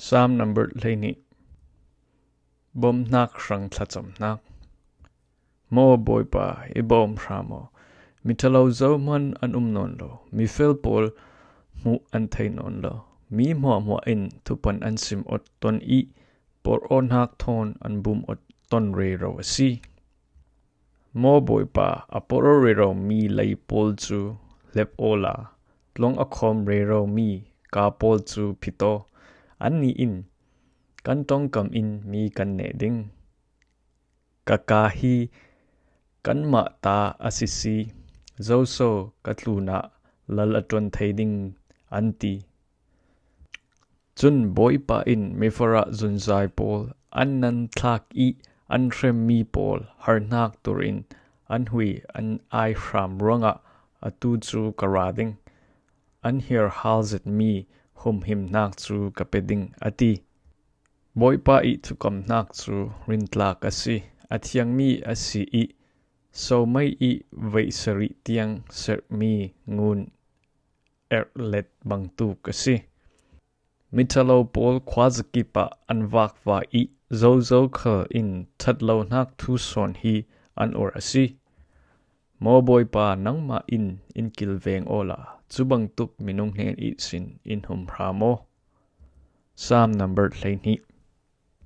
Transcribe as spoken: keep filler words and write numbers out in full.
Psalm number hleihnih. Bawmhnak hrang thlacamhnak. Maw Bawipa, i bawm hram aw. Mi ṭhalo zohman an um nawn lo, mi fel pawl hmuh an thei nawn lo. Mi hmuahhmuah in thupan an sim awt ton i porh awhnak thawn an bum awt ton rero a si. Maw Bawipa, a porh aw rero mi lei pawl cu hlep awla, tlawng a khawm rero mi kaa pawl cu phit aw. Annih in, kan ṭongkam in mi kan neh ding. Ka kaa hi kanmah ta a sisi, zoso ka tlunah lal a ṭuan thei ding, an ti. Cun Bawipa in mifarah zunzai pawl an nan thlak i an hremmi pawl harhnak turin an hui an ai hram ruangah atu cu ka ra ding. An hirhal zetmi humhimnak cu ka pe ding, a ti. Bawipa i thukamhnak cu rintlak a si, a thiangmi a si i somei i veih sarih tiang serhmi ngun erhlet bangtuk a si. Mi ṭhalo pawl khuazakip ah an vakvai i zozo khal in ṭhatlonak thu sawn hi an orh a si. Maw Bawipa, nangmah in in kilveng awla, cubangtuk minung hnen ihsin in hum hram aw. Psalm number hleihnih.